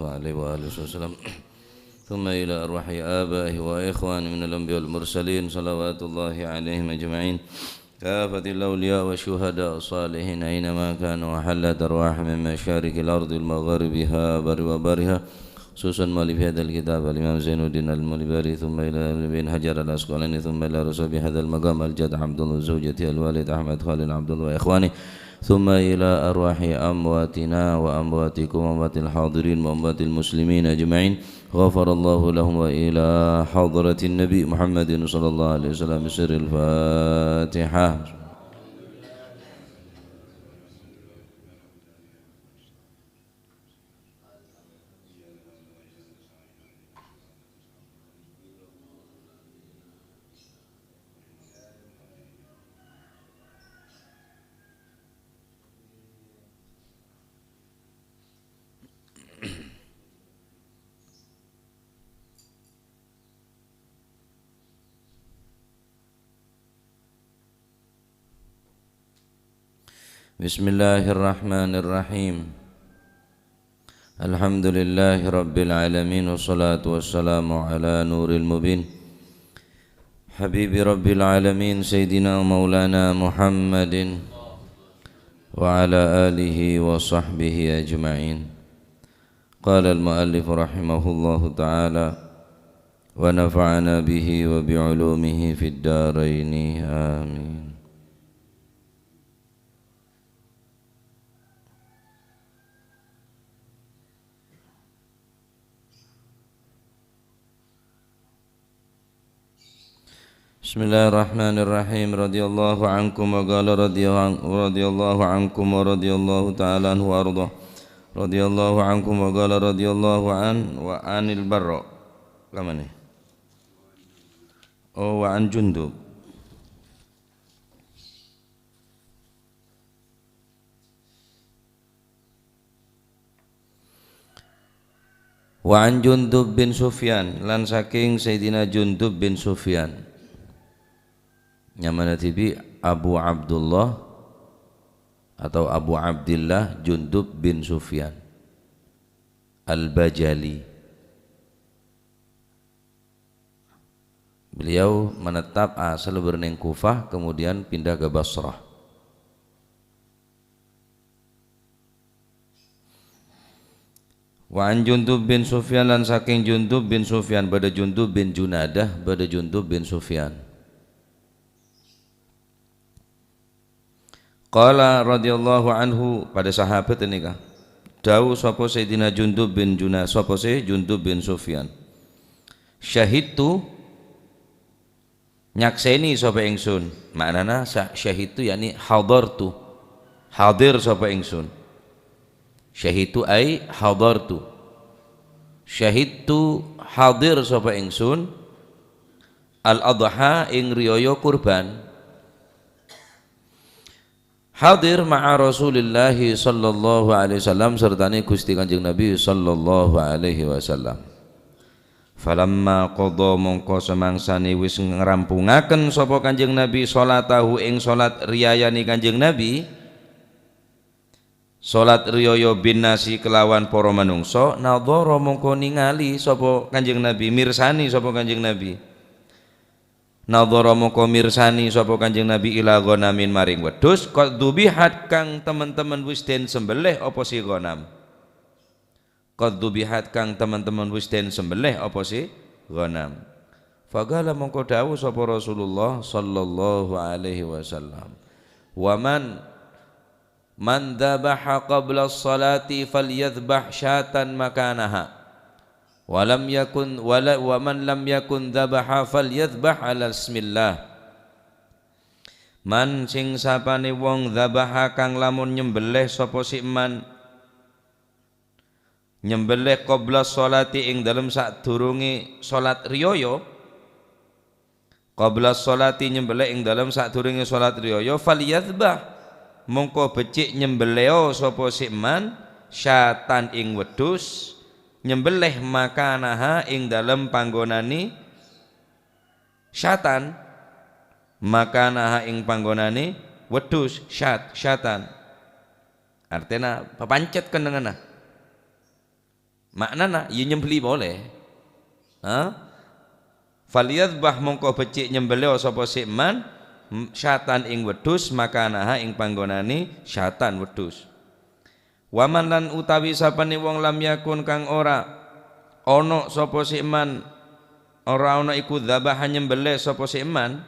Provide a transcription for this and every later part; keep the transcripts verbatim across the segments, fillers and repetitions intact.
عليه وآله وسلم. ثم إلى أرواح آبائه وإخوانه من الأنبياء والمرسلين، صلوات الله عليهم أجمعين. كافة الأولياء والشهداء والصالحين أينما كانوا، وحلت أرواحهم من مشارق الأرض ومغاربها وبرها وبحرها، خصوصا مؤلف هذا الكتاب الإمام زين الدين المليباري، ثم إلى ابن حجر العسقلاني، ثم إلى رسول هذا المقام الجد عبد الله، زوجته الوالد أحمد خليل عبد الله وإخوانه، ثم إلى أرواح أمواتنا وأمواتكم وأموات الحاضرين وأموات المسلمين أجمعين، غفر الله لهم، وإلى حضرة النبي محمد صلى الله عليه وسلم بسر الفاتحة. بسم الله الرحمن الرحيم. الحمد لله رب العالمين، والصلاة والسلام على نور المبين، حبيب رب العالمين، سيدنا مولانا محمد، وعلى آله وصحبه أجمعين. قال المؤلف رحمه الله تعالى، ونفعنا به وبعلومه في الدارين، آمين. بسم الله الرحمن الرحيم. رضي الله عنكم وقال رضي عن-، رضي الله عنكم ورضي الله تعالى عنه وأرضاه. رضي الله عنكم وقال رضي الله عن، وعن البراء. Kamma nè? Oh, وعن جندب. Wa an Jundub bin Sufyan, lan saking Sayyidina Jundub bin Sufyan. Nyamana dhibi' Abu Abdullah atau Abu Abdillah Jundub bin Sufyan Al-Bajali. Beliau menetap asal bârnèng Kufah, kemudian pindah ke Basrah. Wa an Jundub bin Sufyan, lan saking Jundub bin Sufyan, bâdâ Jundub bin Junadah, bâdâ Jundub bin Sufyan. Qala radhiyallahu anhu, padâ sahabat nèka. Dâu sapa Sayyidina Jundub bin Juna-, sapa sè Jundub bin Sufyan. Syahidtu, nyaksèni sapa ingsun. Ma'nana sa-, syahidtu yakni hadartu. Hadir sapa ingsun. Syahidtu ai hadartu. Syahidtu, hadir sapa ingsun. Al-Adha, ing riyaya kurban. Hadir ma'a Rasulillahi sallallahu alaihi wasallam, sertane Gusti Kanjeng Nabi sallallahu alaihi wasallam. Falamma qadha, mongko samangsane wis ngrampungaken sapa Kanjeng Nabi sholatahu, ing sholat riyayane Kanjeng Nabi, sholat riyaya bin nasi kelawan para manungsa, nadhara, mongko ningali sapa Kanjeng Nabi, mirsani sapa Kanjeng Nabi. Nadhara, mongko mirsani sapa Kanjeng Nabi, ila ghanamin, maring wedhus, qad dzubihat, kang temen-temen wis den sembelih apa si ghanam. Qad dzubihat, kang temen-temen wis den sembelih apa si ghanam. Faqala, mongko dawuh sapa Rasulullah sallallahu alaihi wasallam, "Wa man, man dzabaha qabla sholati falyadzbah syatan makanaha. Wa lam yakun, wa la, wa man lam yakun dzabaha falyadzbah ala ismillah." Man, sing sapane wong, dzabaha, kang lamun nyembelih sapa si man, nyembelih qabla sholati, ing dalem sadurunge sholat riyaya, qabla sholati, nyembelih ing dalem sadurunge sholat riyaya, falyadzbah, mongko becik nyembeleo sapa si man, syatan, ing wedhus, nyembelih, makanaha, ing dalem panggonane syatan, makanaha, ing panggonane wedhus, syat-, syatan. Artena papancet kennengnganna. Ma'nana, ya nyembelli polè. Ha? "Falyadzbah," mongko becce' nyembelli sapa sè man, m-, "syatan ing weddhus, makanaha ing panggonane syatan weddhus." "Wa man lan utawi sapane wong lam yakun kang ora ono sapa sè man, ora ono iku dzabaha nyembelli sapa sè man."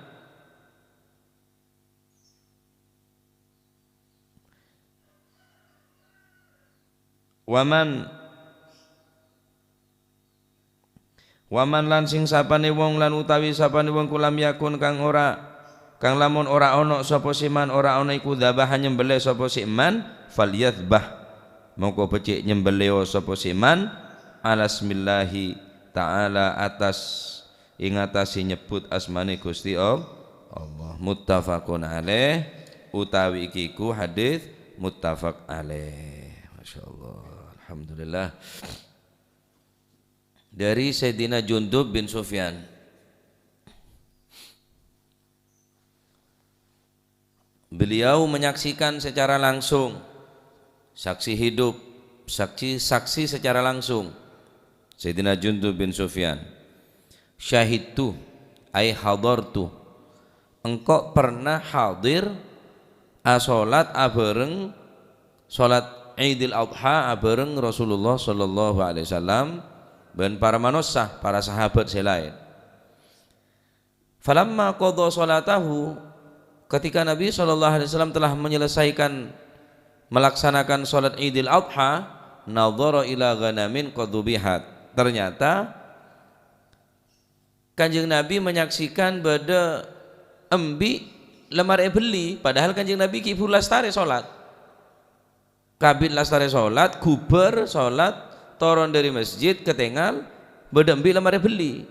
"Wa man," "Wa man lan sing sapane wong lan utawi sapane wong ku lam yakun kang ora, kang lamun ora ono sapa sè man ora ono iku dzabaha nyembelli sapa sè man, falyadzbah." Mongko becce' nyembelli sapa sè man, "Alasmillahi ta'ala," atas, ing atase nyebbut asmane Gusti All-, Allah. Muttafaqun alaih, utawi iki ku hadis muttafaq alaih. Masyaallah. Alhamdulillah. Dari Sayyidina Jundub bin Sufyan. Beliau menyaksikan secara langsung, saksi hidup, saksi, saksi secara langsung, Sayyidina Jundub bin Sufyan. "Syahidtu," ai hadartu. Engko' pernah hadir asolat abareng solat Idul Adha abareng Rasulullah sallallahu alaihi wasallam ban para manossa, para sahabat sè laèn. "Falamma qadha sholatahu," ketika Nabi sallallahu alaihi wasallam telah menyelesaikan melaksanakan sholat Idul Adha, "nadhara ila ghanamin qad dzubihat." Ternyata Kanjeng Nabi menyaksikan bâdâ embi' la marè èbelli, padahal Kanjeng Nabi ghi' buru lastarè sholat. Kabit lastarè sholat, ghubâr sholat, toron dâri masjid, katèngal, bâdâ embi' la marè èbelli.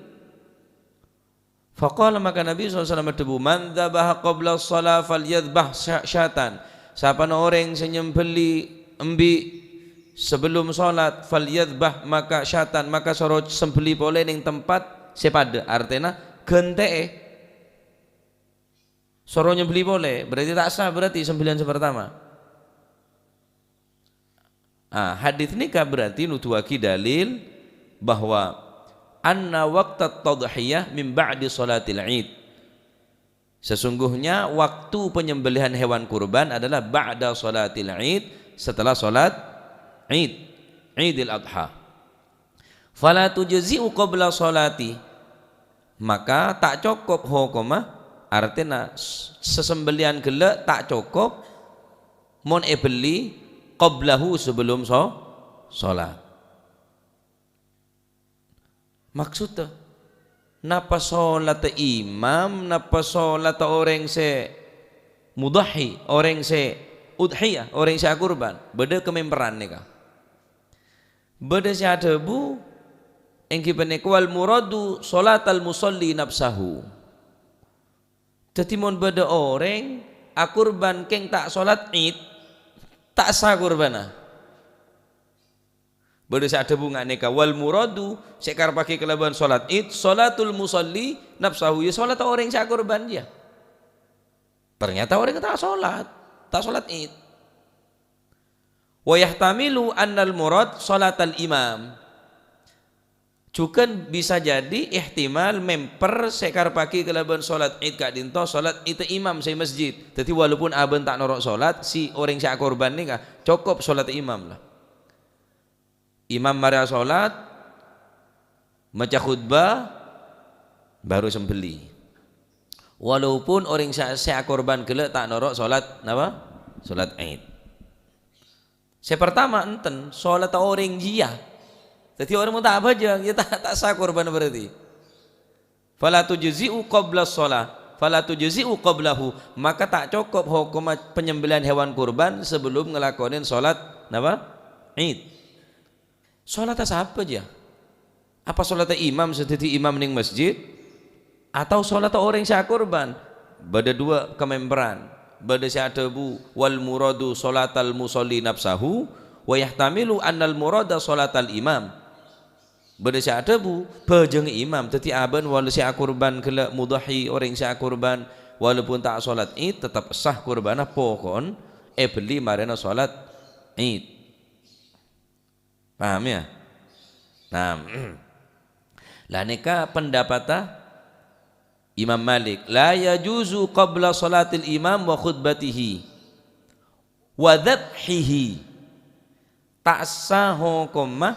Faqala, maka Nabi sallallahu alaihi wasallam adhâbu, "Man dzabaha qabla shalah falyadzbah sya-, syatan." Sapana orèng sè nyembelli embi' sabellum sholat, "falyadzbah," maka syatan, maka soro sembelli polè neng tempat sè padâ, artèna ghântè'è. Soro nyembelli polè, berarti ta' sah berarti sembellian sè partama. Ah, hadits nèka berarti nuduwaghi dalil bahwa anna waqtat tadhiyah min ba'di sholatil Id. Sesungguhnya waktu penyembelihan hewan kurban adalah ba'da sholatil Id, setelah sholat Id, Idul Adha. "Fala tujzi'u qabla sholati," maka ta' cokop hokomma, artèna s-, sasembellian ghellâ' ta' cokop mon èbelli qablahu, sebelum so-, sholat. Maksudda, napa sholatta imam, napa sholatta orèng sè mudhahhi, orèng sè udhiyah, orèng sè akurban? Bâdâ kamèmperan nèka. Bâdâ sè adhâbu, èngghi panèka, "Wal muradu sholatal musalli nafsahu." Dhâddhi, mon bâdâ orèng akurban kèng ta' sholat Id, ta' sah kurbânna. Bâdâ sè adhâbu nga' nèka, "Wal muradu," sè èkarebbhâghi kalabân sholat Id, "sholatul musalli nafsahu," ya sholatta orèng sè akurban, ya. Ternyata orèng ta' sholat, ta' sholat Id. "Wa yahtamilu annal murad sholatal imam." Jhughân bisa jadi ihtimal mèmper sè èkarebbhâghi kalabân sholat Id ka'dinto, sholat Id imam sè masjid. Dhâddhi, walaupun abâ'na ta' noro' sholat, si orèng sè akorban nèka cokop sholat imam la. Imam marè asolat, maca khutbah, baru sembelli. Walaupun orèng sè, sè akorban ghellâ' ta' noro' solat, napa? Solat Id. Sè partama enten, solatta orèng jiyâ. Dhâddhi orèng mon ta' abhâjâng, ya ta', ta' sah korban berarti. Fala tujzi'u qabla shalah, fala tujzi'u qablahu, maka ta' cokop hokomma penyembelihan hewan kurban sebelum ngelakonin solat napa? Id. Solatta sapa, jiyâ? Apa solatta imam sè dhâddhi imam neng masjid? Atau solatta orèng sè akorban? Bâdâ duwâ' kamèmperan. Bâdâ sè adhâbu, "Wal muradu sholatal musolli nafsahu, wa yahtamilu annal murada sholatal imam." Bâdâ sè adhâbu, bhâjâng imam, dhâddhi abâ'na wala sè akorban ghellâ' mudhâhi orèng sè akorban, walaupun ta' solat Id, tetep sah korbanna, poko'en èbelli marèna solat Id. Paham, ya? Nah, la nèka pendapatta Imam Malik, "La yajuzu qabla salatil imam wa khutbatihi wa dzabhihi." Ta' sah hokomma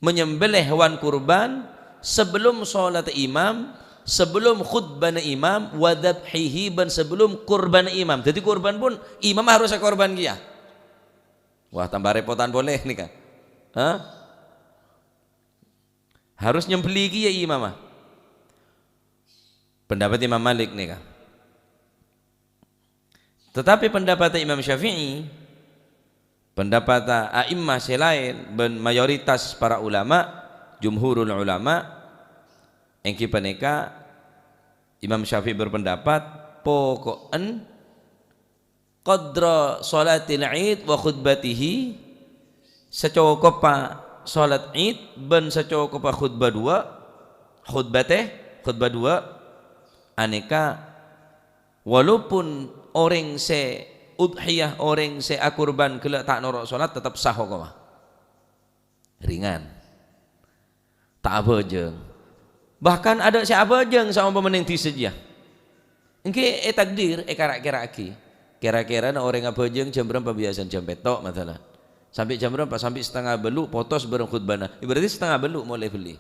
menyembelih hewan kurban sebelum sholat imam, sebelum khutbahnya imam, wa dzabhihi, bân sebelum kurban imam. Jadi kurban pun imam harus akorban kèya. Wah, tambah repotan polè nèka. Hah? Harus nyembelih kèya imam. Pendapat Imam Malik nèka. Tetapi pendapat Imam Syafi'i, pendapat a'immah sè laèn, bân mayoritas para ulama, jumhurul ulama, èngghi panèka Imam Syafi'i berpendapat, poko'en qadra sholatil Id wa khutbatihi, sacokopa sholat Id bân sacokopa khutbah duwâ', khutbate, khutbah duwâ', anèka, walaupun orèng sè udhiyah, orèng sè akurban ghellâ' ta' noro' sholat, tetep sah hokomma. Ringan. Ta' abhâjâng. Bahkan adâ' sè abhâjâng saompama neng dhisa jiyâ. Èngghi ètakdir, èkèra-kèra'aghi. Kèra-kèrana orèng abhâjâng jam bârâmpa biyasana? Jam pètto', masalan. Sampè' jam bârâmpa? Sampè' satengnga bâllu' potos bhâreng khutbana. Berarti satengnga bâllu' molaè bellè.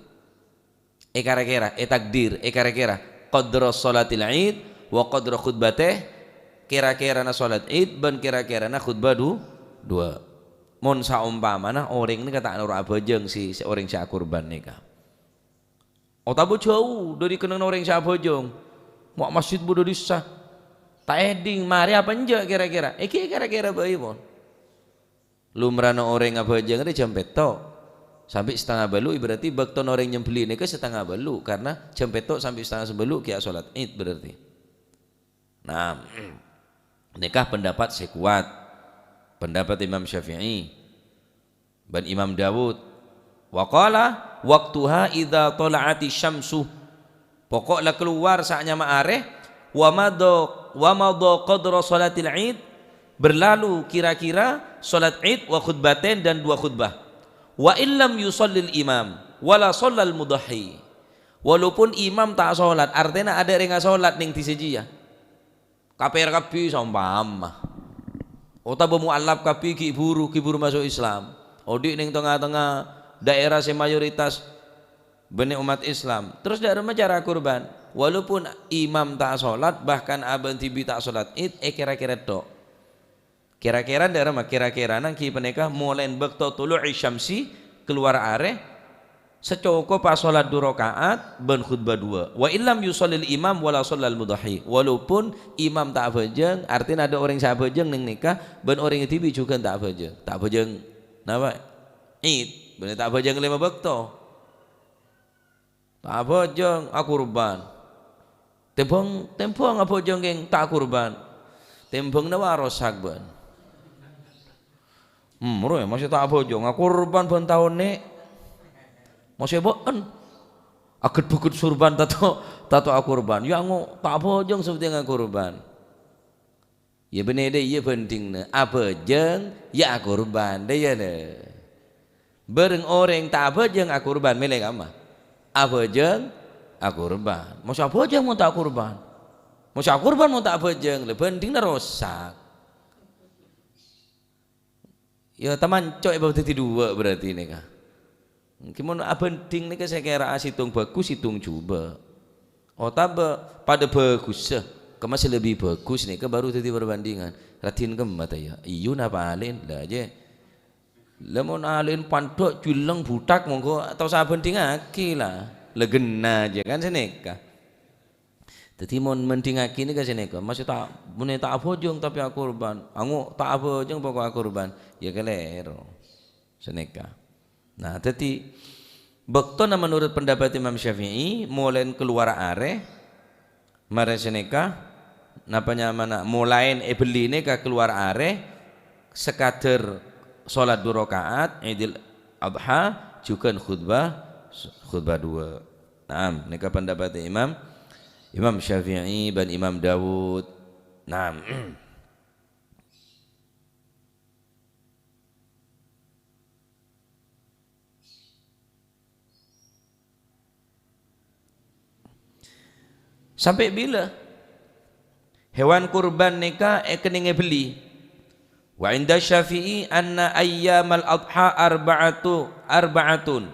Èkèra-kèra, ètakdir, èkèra-kèra. Qadra sholatil Id wa qadra khutbateh, kèra-kèrana sholat Id bân kèra-kèrana khutbah du-, duwâ'. Mon saompamana orèng nèka ta' noro' abhâjâng sè, sè orèng sè akurban nèka. Otabâ jhâu dhâri kennengnganna orèng sè abhâjâng, ma' masjid bâdâ è dhisa. Ta' èdhing, marè apa enjâ' kèra-kèra? Èngghi kèra-kèra bhâi, pon. Lumrana orèng abhâjâng rè jam pètto' sampè' satengnga bâllu', berarti bâktona orèng nyembelli nèka satengnga bâllu', karena jam pètto' sampè' satengnga bâllu' ghi' asolat Id berarti. Nah, nèka pendapat sè kowat, pendapat Imam Syafi'i bân Imam Dawud. Wa qala, "Waqtuha idza thala'atisy syamsu." Pokok la kalowar sa'at nyama arè, wa madha, wa madha qadra sholatil Id, berlalu kira-kira sholat Id wa khutbatain, dan dua khutbah. Wa illam yusallil imam, wala shallal mudhahhi. Walaupun imam ta' sholat, artèna adâ' rèng asolat neng dhisa jiyâ. Kapèr kabbhi saompama. Otabâ mu'allaf kabbhi ghi' buru, ghi' buru maso' Islam. Odi' neng tengnga-tengnga daerah sè mayoritas bânnè ommat Islam. Terros dâ' remma cara kurban. Walaupun imam ta' solat, bahkan abâ'na dhibi' ta' solat Id, èkèra-kèra tho'. Kèra-kèra dâ' remma, kèra-kèra nangghing panèka molaè bâkto tulu'i syamsi, kalowar arè, sacokopa solat du raka'at bân khutbah duwâ'. Wa illam yusallil imam wala shallal mudhahhi. Walaupun imam ta' abhâjâng, artèna adâ' orèng sè abhâjâng neng nèka, bân orèng dhibi' jhughân ta' abhâjâng. Ta' abhâjâng napa? Id. Bânnè ta' abhâjâng lèma bâkto. Ta' abhâjâng akurban. Tèmbhâng, tèmbhâng abhâjâng kèng ta' akurban. Tèmbhângnga wa rosak bân. Hmm, rowa, masè ta' abhâjâng akurban bân taon nè'. Masè bâ'en. Aget-buget surban tato, tato akurban. Ya ngo, ta' abhâjâng sabâtèya akurban. Ya bânnè dâ' iyâ bhândhingnga. Abhâjâng, ya akurban. Dâ' iyâ lè. Bâreng orèng ta' abhâjâng akurban, mèlè kamma? Abhâjâng akurban. Masè abhâjâng mon ta' akurban. Masè akurban mon ta' abhâjâng, lè bhândhingnga rosak. Ya, tamanco' èbâ dhâddhi duwâ' berarti nèka. Èngghi mon abhândhing nèka sè kèra'a sèttong bhâghus, sèttong jhubâ'. Otabâ padâ bhâghussa, kemma sè lebbi bhâghus nèka baru dhâddhi perbandhingan. Raddhin kemma ta' iyâ? Iyâ napa alè'en? La jâ. La mon alè'en pandhâ' jhulleng buthak monggo ta' osa abhândhingaghi la. La ghenna jâ kan sanèka. Dhâddhi mon mendhingaghi nèka sanèka, masè ta', mon ta' abhâjâng tapè akurban, ango' ta' abhâjâng pokok akurban, ya kalèro. Sanèka. Nah, dhâddhi bâktona menurut pendapat Imam Syafi'i, molaèn kalowar arè, marè sanèka, napa nyamana, molaèn èbellina ka kalowar arè, sakadâr solat du raka'at, Idul Adha, jhughân khutbah, khutbah duwâ'. Naam, nèka pendapat Imam, Imam Syafi'i bân Imam Dawud. Naam. Sampè' bilâ hewan kurban nèka èkennèng èbelli? Wa inda Syafi'i anna ayyamal adha arba'atu, arba'atun.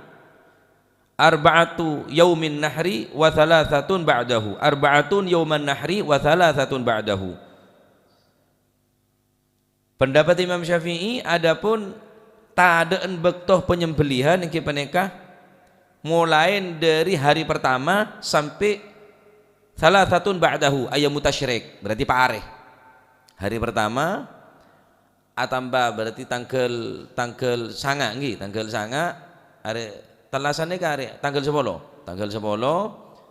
Arba'atu yaumin nahri wa thalathatun ba'dahu. Arba'atun yauman nahri wa thalathatun ba'dahu. Pendapat Imam Syafi'i, adapun tadâ'ân bâkto panyembelihan ènggi panèka molaè dhâri hari pertama sampè' thalathatun ba'dahu, ayyamu tasyrik, berarti pa' arè. Hari pertama atamba berarti tangghâl, tangghâl sanga', ènggi, tangghâl sanga', arè tellasan nèka arè tangghâl sapolo. Tangghâl sapolo,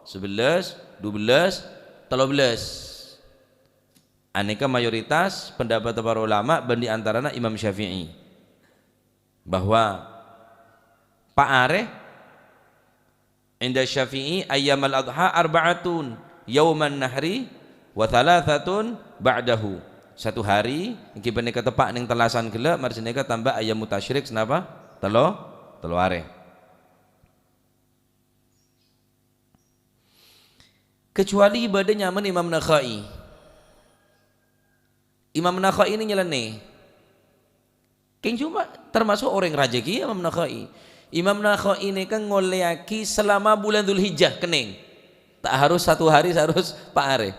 sabellâs, dubellâs, tello bellâs. Anèka mayoritas pendapat para ulama bân di antarana Imam Syafi'i, bahwa pa' arè, inda Syafi'i ayyamal adha arba'atun, yauman nahri wa thalathatun ba'dahu. Satu hari, ènggi panèka teppa' nèng tellasan ghellâ', marè sanèka tamba ayyamu tasyrik sanapa? Tello, tello arè. Kecuali bâdâ nyamana Imam Nakhai. Imam Nakhai ini nyelenè. Kèng coma termasuk orèng rajâ kèya Imam Nakhai. Imam Nakhai nèka ngollèyaghi selama bulan Dzulhijjah kennèng. Ta' harus satu hari, harus pa' arè.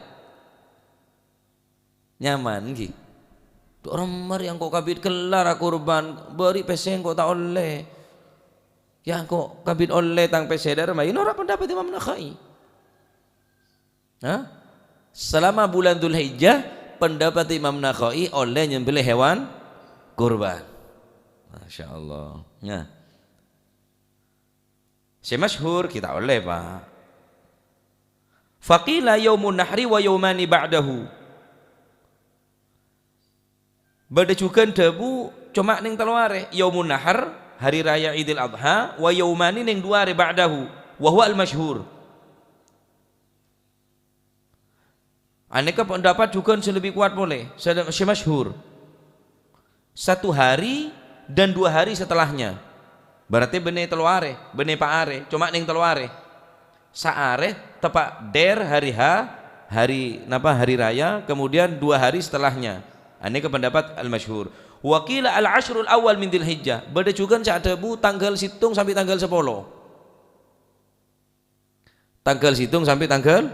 Nyaman, ghi. Dhu, "Remmer ya engko' kabit kellar akurban, bâri' pèssè engko' ta' ollè. Ya engko' kabit ollè tang pèssè dâ' remma." Iyâ noro' pendapat Imam Nakhai. Hah? Selama bulan Dzulhijjah, pendapat Imam Nakhai ollè nyembelli hewan kurban. Masya Allah. Nah. Sè masyhur, ghi ta' ollè, Pa'. Faqila yaumun nahri wa yaumani ba'dahu. Bâdâ jhughân dhâbu coma nèng tello arè, yaumun nahar, hari raya Idul Adha, wa yaumani nèng duwâ arè ba'dahu, wa huwa al-masyhur. Anèka pendapat jhughân sè lebbi kowat polè, sè, sè masyhur. Satu hari dan dua hari setelahnya. Berarti bânnè tello arè, bânnè pa' arè, coma nèng tello arè. Saarè teppa' dâr hari H, hari, napa, hari raya, kemudian dua hari setelahnya. Anèka pendapat al-masyhur. Wa qila al-asyrul awwal min Dzulhijjah. Bâdâ jhughân sè adhâbu tangghâl sèttong sampè' tangghâl sapolo. Tangghâl sèttong sampè' tangghâl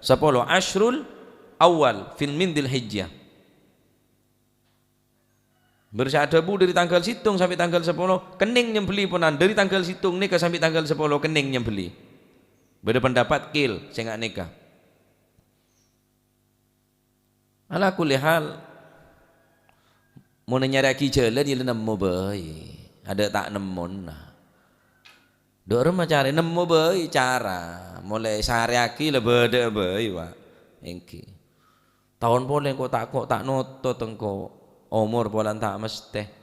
sapolo, asyrul awwal fil min Dzulhijjah. Bâr sè adhâbu dâri tangghâl sèttong sampè' tangghâl sapolo, kennèng nyembelli ponan. Dâri tangghâl sèttong nèka sampè' tangghâl sapolo, kennèng nyembelli. Bâdâ pendapat qil sè nga' nèka. Ala kulli hal, mon nyarèyaghi jhâlân, ya la nemmo bhâi. Adâ' ta' nemmona. Dhu' remma carè nemmo bhâi cara. Molaè sarèyaghi la bâdâ'â bhâi, Pa'. Èngghi. Taon polè engko' tako' ta' notot engko'. Omor polana ta' mastè.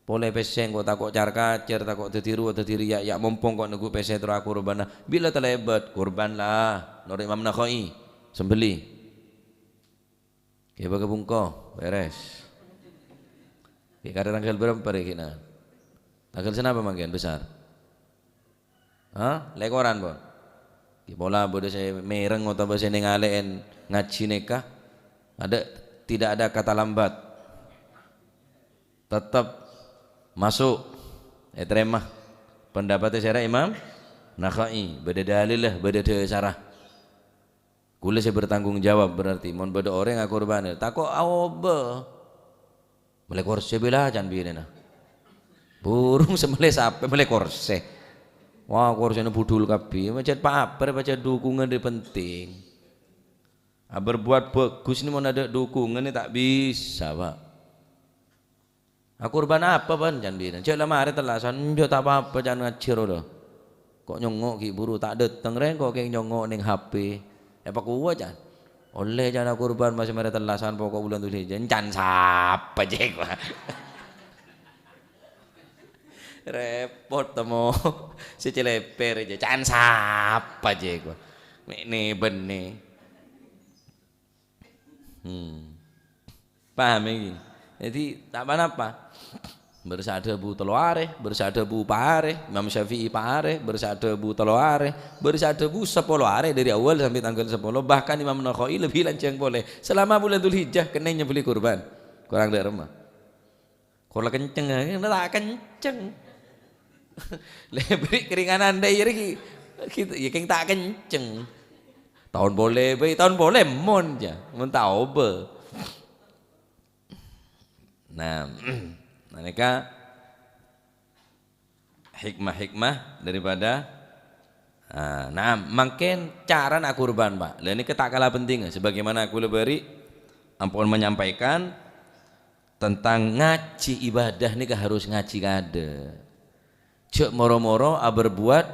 Polè pèssè engko' tako' car-kacèr, tako' dhâddhi rowa, dhâddhi rèya', ya' mompong ko' neggu' pèssè terro akurbâna. Bilâ talèbât, kurban la. Noro' Imam Nakhai. Sembelli. Ghi bâkal bungko, bherres. Ghi karè tangghâl bârâmpa rè ghi'na? Tangghâl sanapa mangkèn, Besar? Hah? Lèkoran, pon? Ghi pola bâdâ sè mèreng otabâ sè nèngalè'è ngajhi nèka. Adâ', tidak ada kata lambat. Tetep maso', ètarèma. Pendapatnya sèra Imam Nakhai, bâdâ dalilla, bâdâ dhâsarra. Kaulâ sè bertanggung jawab berarti, mon bâdâ orèng akorbhâni, tako' aobâ. Mellè korsè bilâ can binèna. Burung sè mellè sapè, mellè korsè. Wah, korsèna budul kabbhi. Pajhât paper, pajhât dukungan rè penting. Ah, berbuat bagus nè mon adâ' dukungan nè ta' bisa, Pa'. "Akorbhân apa, Bân?" can binèna. "Jhâ' la marè tellasan." "Enjâ', ta' pa-apa, can ngajhâr, ollè." Ko' nyongngo' ghi' buru, ta' dâteng rèng ko' kèng nyongngo' nèng H P. Èpakowa, can. "Ollè, can, akorbhân, masè marè tellasan, poko' bulân Dzulhijjah." "Can sapa, cèk, Bân?" Rèpot, temo. Sè cèlèpèr jâ. "Can sapa, cèk, Bân?" Mè' nè bânnè. Hmm. Paham iki? Jadi, ta' pa-napa. Bârâs adhâbu tello arè, bârâs adhâbu pa arè, Imam Syafi'i pa arè, bârâs adhâbu tello arè, bârâs adhâbu sapolo arè, dâri awal sampè' tangghâl sapolo, bahkan Imam Nakhai lebbi lanjhâng polè. Selama bulân Dzulhijjah kennèng nyembelli kurban. Korang dâ' remma. Kor la kenceng, ta' kenceng. Lè bâri' kèringan andâi rè ghi, ghi, yâ kèng ta' kenceng. Taon polè bhâi, taon polè mon, jâ. Mon ta' obâ. Nah, panèka hikmah-hikmah daripada, ah, nah, mangkèn carana akurban, Pak. Lah, nèka ta' kala pentingnga. Sebagaimana kaulâ bâri' ampon menyampaikan tentang ngajhi ibadah nèka harus ngajhi kaadâ'. Jhâ' moro-moro aberbuat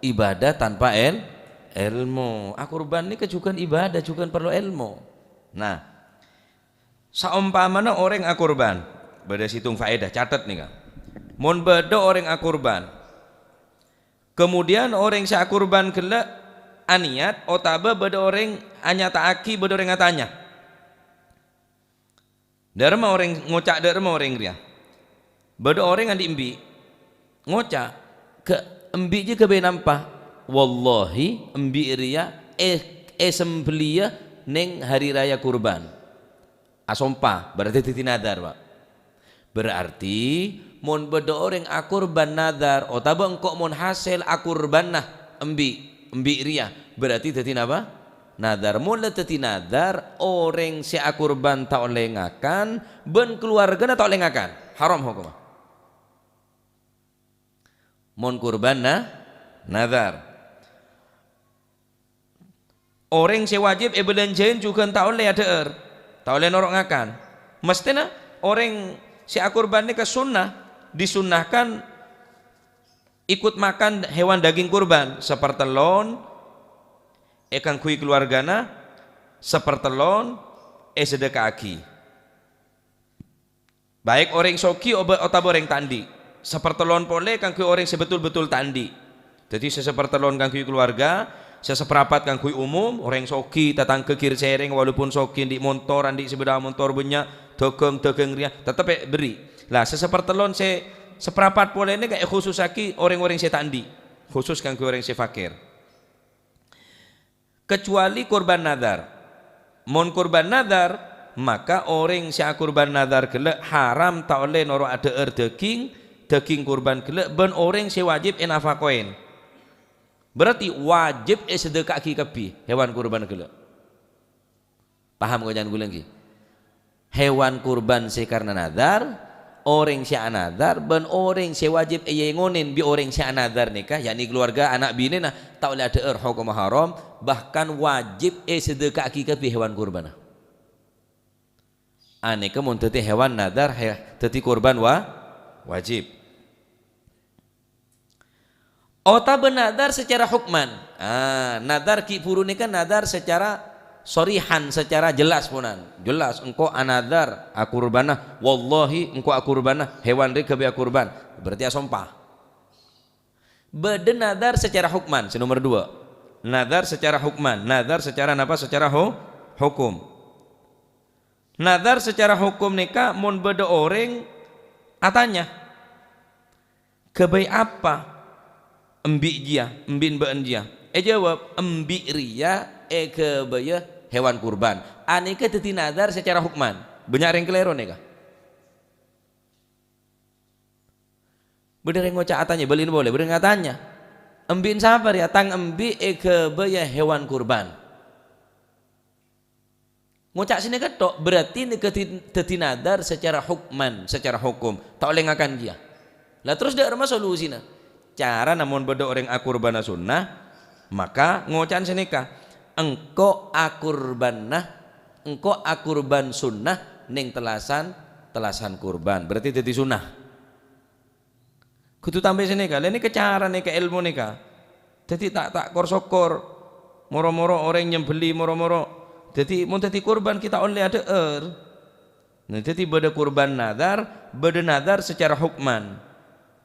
ibadah tanpa èl-, èlmo. Akurban nèka jhughân ibadah, jhughân parlo èlmo. Nah, Saompamana orèng akurban, bâdâ sèttong faèdah, catet nèka. Mon bâdâ orèng akurban, kemudian orèng sè akurban ghellâ' aniyat otabâ bâdâ orèng anyata'aghi, bâdâ orèng atanya, "Dâ' remma orèng ngoca' dâ' remma orèng rèya?" Bâdâ orèng andi' embi', ngoca', "Ghâ-, embi' jiyâ ghâbây nampa. Wallahi, embi' rèya è-, èsembelliyâ neng hari raya kurban." Asompa, berarti dhâddhi nadhar, Pak. Berarti, mon bâdâ orèng akurban nadhar, otabâ engko' mon hasèl akurbânna embi', embi' rèya, berarti dhâddhi napa? Nadhar. Mon la dhâddhi nadhar, orèng sè akurban ta' ollè ngakan, bân kalowargana ta' ollè ngakan. Haram hokomma. Mon kurban na-, nadhar. Orèng sè wajib èbâlânjhâi jhughân ta' ollè adhâ'âr, ta' ollè noro' ngakan. Mesthèna orèng sè akurban nèka sunnah, disunnahkan ikut makan hewan daging kurban, sapartellon èkangghuy kalowargana, sapartellon èsadheka'aghi. Baik orèng soghi oba-, otabâ orèng ta' andi'. Sapartellon polè kaangghuy orèng sè betul-betul ta' andi'. Dhâddhi sè sapartellon kaangghuy kalowarga, sè saparapat kaangghuy umum, orèng soghi, tatangghâ ghir sèrèng, walaupun soghi andi' montor, andi' sepeda montor bânnya', dhâghâng-dhâghâng rèya, tetep èberri'. Lah, sè sapartellon sè saparapat polè nèka èkhusussaghi orèng-orèng sè ta' andi', khusus kaangghuy orèng sè fakir. Kecuali kurban nadhar. Mon kurban nadhar, maka orèng sè akurban nadhar ghellâ' haram ta' ollè noro' adhâ'âr dhâghing, dhâghing kurban ghellâ' bân orèng sè wajib ènafakoè. Berarti wajib èsadheka'aghi kabbhi hewan kurban ghellâ'. Paham koca'na kaulâ, ènggi? Hewan kurban sè karna nadhar, orèng sè anadhar, bân orèng sè wajib èyèngonèn bi' orèng sè anadhar nèka, yakni kalowarga, ana' binèna, ta' ollè adhâ'âr, hokomma haram, bahkan wajib èsadheka'aghi kabbhi hewan kurbanna. Anèka mon dhâddhi hewan nadhar, he-, dhâddhi kurban wa-, wajib. Otabâ nadhar secara hukman. Ah, nadhar ghi' bhuru nèka nadhar secara sharihan, secara jelas ponan. Jelas, engko' anadhar akurbâna, wallahi engko' akurbâna hewan rè ghâbây akurban. Berarti asompa. Bâdâ nadhar secara hukman, sè nomer dua. Nadhar secara hukman, nadhar secara napa? Secara hu-, hukum. Nadhar secara hukum nèka mon bâdâ orèng atanya, "Ghâbây apa embi' jiyâ, embi'en bâ'ân jiyâ?" Èjâwâb, "Embi' rèya èghâbâyâ hewan kurban." Anèka dhâddhi nadhar secara hukman. Bânnya' rèng kalèro nèka. Bâdâ rèng ngoca' atanya, bâli'na polè, bâdâ rèng atanya, "Embi'en sapa rèya?" "Tang embi' èghâbâyâ hewan kurban." Ngoca' sanèka tok, berarti nèka di-, dhâddhi nadhar secara hukman, secara hukum, ta' ollè ngakan kèya. Lah terros dâ' remma solusina? Carana mon bâdâ orèng akurbâna sunnah, maka ngoca'an sanèka, "Engko' akurbâna, engko' akurban sunnah neng tellasan, tellasan kurban." Berarti dhâddhi sunnah. Kodhu tambâi sanèka. Lah nèka cara nèka, èlmo nèka. Dhâddhi ta', ta' kor-sokor. Moro-moro orèng nyembelli moro-moro. Dhâddhi mon dhâddhi kurban ghi' ta' ollè adhâ'âr. Nah, dhâddhi bâdâ kurban nadhar, bâdâ nadhar secara hukman.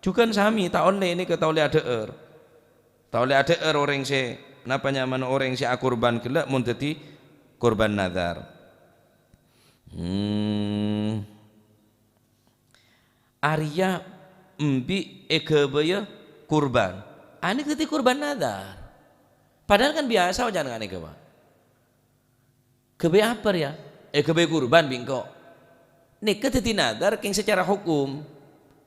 Jhughân samè ta' ollè nèka ta' ollè adhâ'âr. Ta' ollè adhâ'âr orèng sè, napa nyamana orèng sè akurban ghellâ' mon dhâddhi kurban nadhar. Hmm. Arèya embi' èghâbâyâ kurban. Anèka dhâddhi kurban nadhar. Padahal kan biyasa oca'na nganèka, Pak. Ghâbây apa rèya? Èghâbây kurban bi' engko'. Nèka dhâddhi nadhar kèng sacara hukum,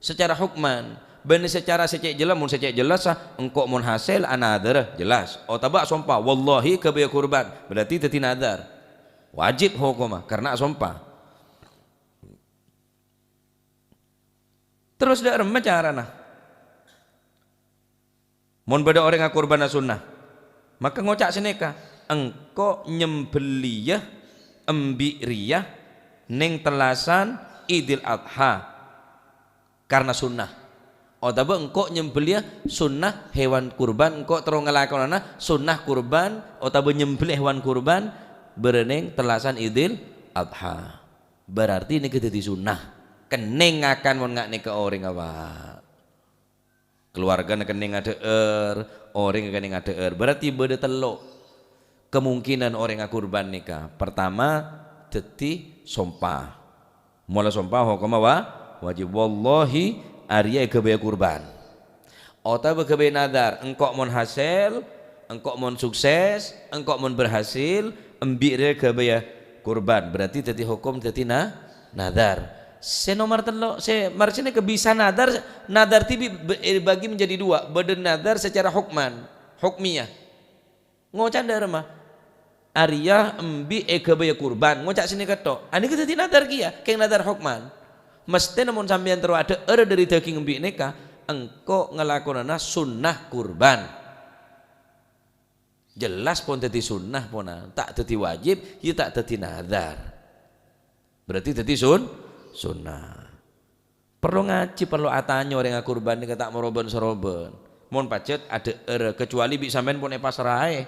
sacara hukman. Bân sacara sè cè' jelas, mon sè cè' jelas, ah, engko' mon hasèl anadhârâ, jelas. Otabâ asompa, "Wallahi ghâbây kurban." Berarti dhâddhi nadhar. Wajib hokomma, karena asompa. Terros dâ' remma carana? Mon bâdâ orèng akurbâna sunnah, maka ngoca' sanèka, "Engko' nyembelliyâ embi' rèya neng tellasan Idul Adha karena sunnah." Otabâ, "Engko' nyembelliyâ sunnah hewan kurban, engko' terro ngalakonana sunnah kurban otabâ nyembelli hewan kurban bârâ neng tellasan Idul Adha." Berarti nèka dhâddhi sunnah. Kennèng ngakan mon nga' nèka orèng apa? Keluargana kennèng adhâ'âr, orèng kennèng adhâ'âr. Berarti bâdâ tello' kemungkinan orèng akurban nèka. Pertama, dhâddhi sompa. Mola sompa hokomma wa-, wajib. "Wallahi, arèya èghâbây kurban." Otabâ ghâbây nadhar, "Engko' mon hasèl, engko' mon sukses, engko' mon berhasil, embi' rèya ghâbâyâ kurban." Berarti dhâddhi hokom dhâddhi na-, nadhar. Sè nomer tello', sè marè sanèka bisa nadhar, nadhar dhibi' be-, èbâgi menjadi dua. Bâdâ nadhar secara hukman, hukmiyah. Ngoca' dâ' remma, "Arèya embi' èghâbâyâ kurban," ngoca' sanèka tok. Anèka dhâddhi nadhar kèya, kèng nadhar hukman. Mesthèna mon sampèyan terro adhâ'âr dâri dâging embi' nèka, engko' ngalakonana sunnah kurban. Jelas pon dhâddhi sunnah pona, ta' dhâddhi wajib, iyâ ta' dhâddhi nadhar. Berarti dhâddhi sun-, sunnah. Parlo ngajhi, parlo atanya orèng akurban nèka ta' moro bân-sarobân. Mon pajhât adhâ'âr, kecuali bi' sampèyan pon èpasraè,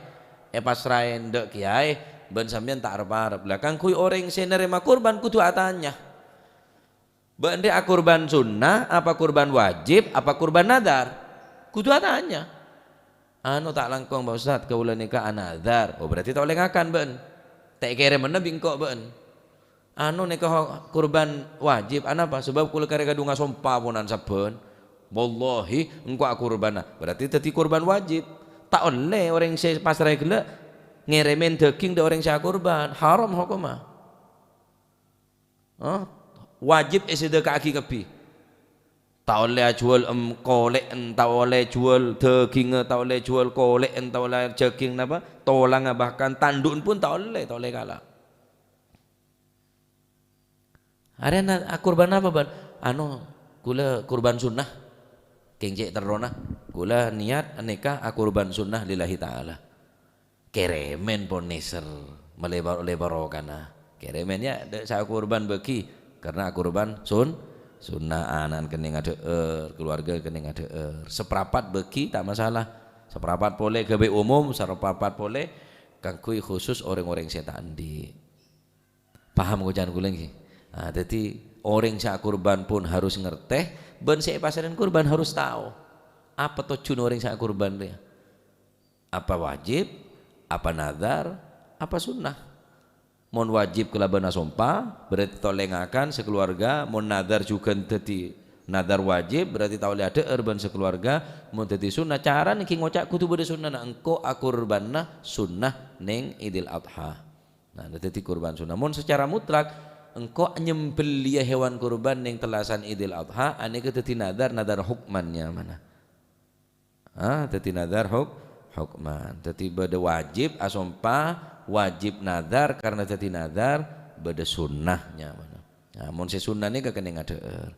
èpasraè dâ' kèyaè, bân sampèyan ta' arep-arep. Lah, kaangghuy orèng sè narèma kurban kodhu atanya, "Bâ'na rè akurban sunnah, apa kurban wajib, apa kurban nadhar?" Kodhu atanya. "Anu, ta' langkong, Pak Ustaz, kaulâ nèka anadhar." Oh, berarti ta' ollè ngakan bâ'na. Ta' èkèrèmana bi' engko' bâ'na. "Anu, nèka ho-, kurban wajib, anapa? Sabâb kaulâ karè kadhunga sompa ponan sabbhân. Wallahi, engko' akurbana." Berarti dhâddhi kurban wajib. Ta' ollè orèng sè pasraè ghellâ' ngèrèmè dâging dâ' orèng sè akurban. Haram hokomma. Hah? Wajib èsedeka'aghi kabbhi. Ta' ollè ajhuwâl, em, kolè'en, ta' ollè jhuwâl dâgingnga, ta' ollè jhuwâl kolè'en, ta' ollè dâging napa? Tolangnga, bahkan tandu'en pon ta' ollè, ta' ollè kala'. Arèya na-, akurban apa, bân? Anu, kaulâ kurban sunnah. Kèng cè' terrona, kaulâ niyat nèka akurban sunnah lillahi ta'ala. Kèrèmè pon nèser, malè bar-, ollè barokana. Kèrèmè, yâ, dâ' sè akurban bâgi, karena akurban sun-, sunnah, ana'na kennèng adhâ'âr, keluarga kennèng adhâ'âr. Saparapat bâgi, ta' masalah. Saparapat polè ghâbây umum, saparapat polè kaangghuy khusus orèng-orèng sè ta' andi'. Paham koca'na kaulâ, ngghi? Ah, dhâddhi, orèng sè akurban pon harus ngartè, bân sè èpasarèn kurban harus tao apa tojjhuna orèng sè akurban rèya. Apa wajib, apa nadhar, apa sunnah. Mon wajib kalabân asompa, berarti ta' ollè ngakan sakeluarga. Mon nadhar jhughân dhâddhi nadhar wajib, berarti ta' ollè adhâ'âr bân sakeluarga. Mon dhâddhi sunnah, carana ghi ngoca' kodhu bâdâ sunnana, engko' akurbana sunnah neng Idul Adha. Nah, dhâddhi kurban sunnah. Mon secara mutlak, engko' nyembelliyâ hewan kurban neng tellasan Idul Adha, anèka dhâddhi nadhar, nadhar hukman nyamana. Ah, dhâddhi nadhar huk-, hukman. Dhâddhi bâdâ wajib asompa, wajib nadhar, karena dhâddhi nadhar, bâdâ sunnah nyamana. Nah, mon sè sunnah nèka kennèng adhâ'âr.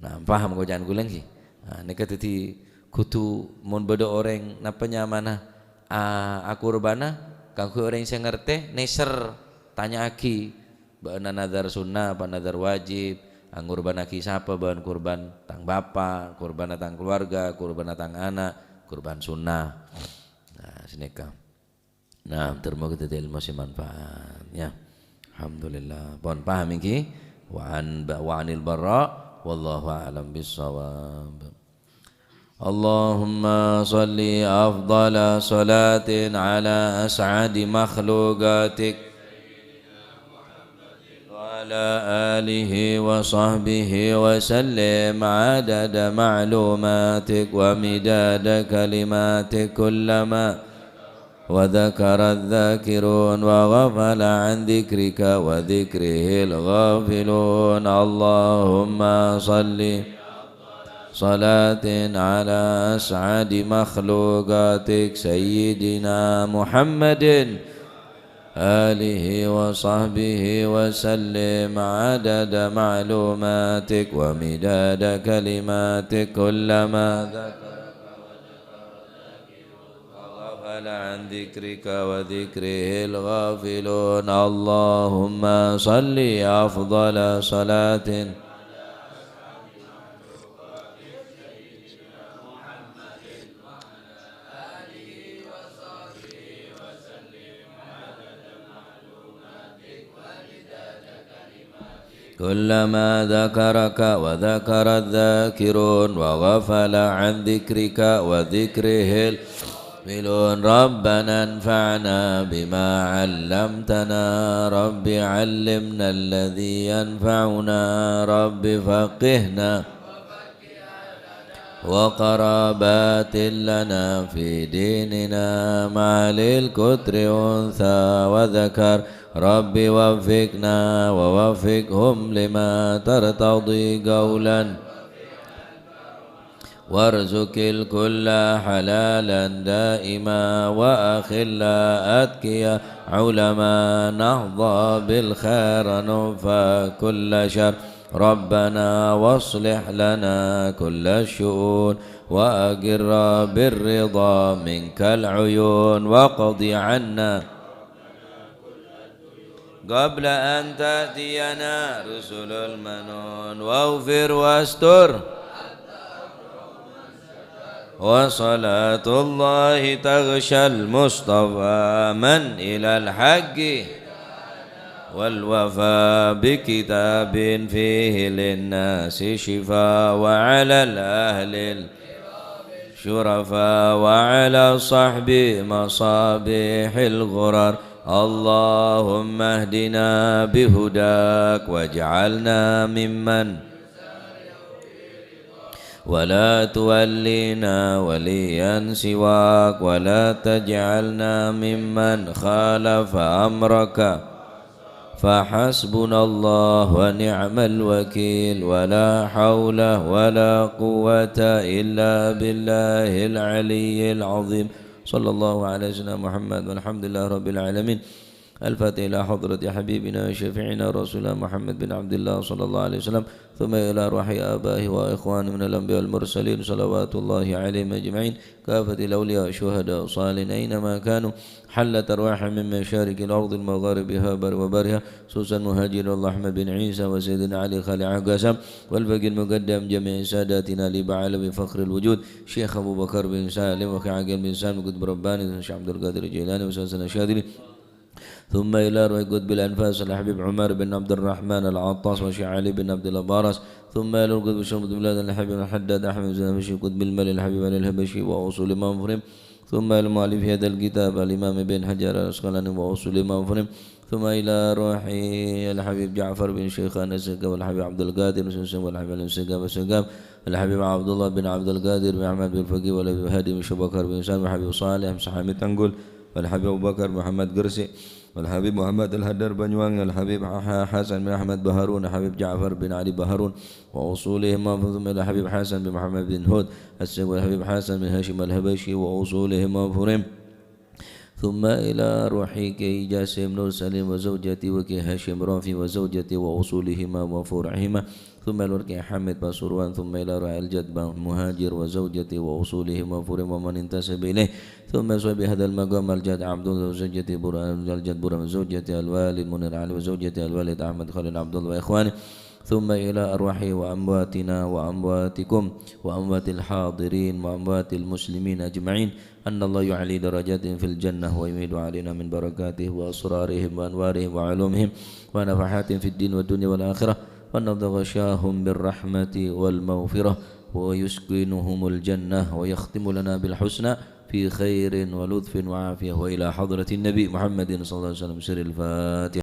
Nah, paham koca'na kaulâ, ngghi? Nah, nèka dhâddhi kodhu mon bâdâ orèng napa nyamana, a-, akurbana, kaangghuy orèng sè ngartè, nèser, tanya'aghi, "Bâ'na nadhar sunnah apa nadhar wajib? Angurbanaghi sapa bâ'na kurban? Tang bapa', kurbana tang keluarga, kurbana tang ana', kurban sunnah." Nah, sanèka. Nah, ter-, moga dhâddhi ilmu sè manfaat, ya. Alhamdulillah. Pon paham iki? Wa an ba-, wa anil bara, wallahu a'lam bissawab. Allahumma shalli afdhala shalatin ala as'adi makhluqatik. وعلى آله وصحبه وسلم عدد معلوماتك ومداد كلماتك كلما وذكر الذاكرون وغفل عن ذكرك وذكره الغافلون. اللهم صل صلاة على أسعد مخلوقاتك سيدنا محمد آله وصحبه وسلم عدد معلوماتك ومداد كلماتك كلما ذكرك وغفل عن ذكرك وذكره الغافلون. اللهم صل أفضل صلاة كلما ذكرك وذكر الذاكرون وغفل عن ذكرك وذكره الغافلون. ربنا انفعنا بما علمتنا. رب علمنا الذي ينفعنا. رب فقهنا وقرابات لنا في ديننا مع الكتر أنثى وذكر. رب وفقنا ووفقهم لما ترتضي قولا وارزق الكل حلالا دائما وأخلا أتقيا علما نحظى بالخير نكفى كل شر. ربنا واصلح لنا كل الشؤون وأقر بالرضا منك العيون واقض عنا قبل أن تأتينا رسل المنون واغفر واستر. وصلاة الله تغشى المصطفى من إلى الحق والوفاء بكتاب فيه للناس شفاء وعلى الأهل الشرفاء وعلى الصحب مصابيح الغرر. اللهم اهدنا بهداك واجعلنا ممن ولا تولينا وليا سواك ولا تجعلنا ممن خالف أمرك فحسبنا الله ونعم الوكيل ولا حول ولا قوة إلا بالله العلي العظيم. صلى الله على سيدنا محمد والحمد لله رب العالمين. الفاتحة إلى حضرة حبيبنا وشفيعنا رسولنا محمد بن عبد الله صلى الله عليه وسلم، ثم إلى أرواح آبائه وإخوانه من الأنبياء والمرسلين صلوات الله عليهم أجمعين، كافة الأولياء والشهداء والصالحين أينما كانوا، حلت أرواحهم من مشارق الأرض ومغاربها بر وبرها، خصوصا مهاجر الله أحمد بن عيسى وسيدنا علي خليل عكاسة والفقيه المقدم جميع ساداتنا لبا علوي فخر الوجود شيخ أبو بكر بن سالم وخير عقيل بن سالم قطب رباني الشيخ عبد القادر الجيلاني وسلسلة الشاذلي ثم إلى روح قطب الأنفاس الحبيب عمر بن عبد الرحمن العطاس والشيخ علي بن عبد الله باراس، ثم إلى القطب الشمس بلاد الحبيب الحداد أحمد بن الحبشي قطب المال الحبيب علي الحبشي وأصول مغفورهم، ثم إلى مؤلف هذا الكتاب الإمام ابن حجر العسقلاني وأصول مغفورهم، ثم إلى روح الحبيب جعفر بن شيخان السقاف والحبيب عبد القادر بن سمسم والحبيب علي السقاف السقاف والحبيب عبد الله بن عبد القادر بن أحمد بن الفقيه والحبيب هادي بن شبكر بن سالم والحبيب صالح بن حميد تنقل والحبيب أبو بكر محمد قرسي والحبيب محمد الحدر بنيوانgi والحبيب ح-، حسن بن أحمد بهارون والحبيب جعفر بن علي بهارون وأصولهم مغفورهم، ثم إلى الحبيب حسن بن محمد بن هود السيد والحبيب حسن بن هاشم الحبشي وأصولهم مغفورهم، ثم إلى روح كي جاسم نور سليم وزوجته وكي هاشم رافي وزوجته وأصولهما وفروعهما، ثم إلى روح كي حامد باسوروان، ثم إلى روح الجد مهاجر وزوجته وأصولهما وفروعهما ومن انتسب إليه، ثم صاحب هذا المقام الجد عبد الله وزوجته برهان، الجد برهان وزوجته الوالد منير علي وزوجته الوالد أحمد خليل عبد الله وإخوانه، ثم إلى أرواح وأمواتنا وأمواتكم وأموات الحاضرين وأموات المسلمين أجمعين، أن الله يعلي درجاتهم في الجنة ويميد علينا من بركاتهم وأسرارهم وأنوارهم وعلومهم ونفحاتهم في الدين والدنيا والآخرة، وأن يتغشاهم بالرحمة والمغفرة، ويسكنهم الجنة، ويختم لنا بالحسنى في خير ولطف وعافية، وإلى حضرة النبي محمد صلى الله عليه وسلم. سر الفاتحة.